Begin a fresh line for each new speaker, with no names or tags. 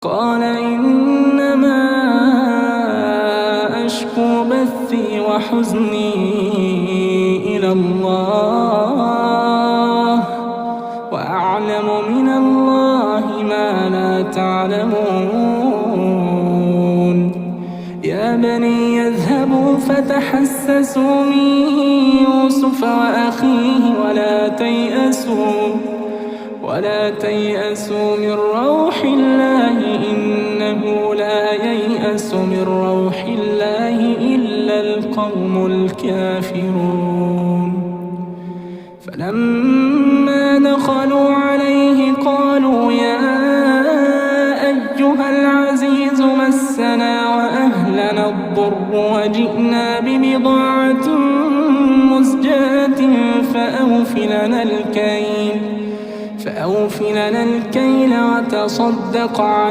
قال إنما أشكو بثي وحزني إلى الله وأعلم من الله ما لا تعلمون. يا بني اذهبوا فتحسسوا من يوسف وأخيه ولا تيأسوا من روح الله، إنه لا ييأس من روح الله إلا القوم الكافرون. فلما دخلوا عليه قالوا يا أيها العزيز مسنا وأهلنا الضر وجئنا ببضاعة مزجاة فأوف لنا الكيل وتصدق علينا.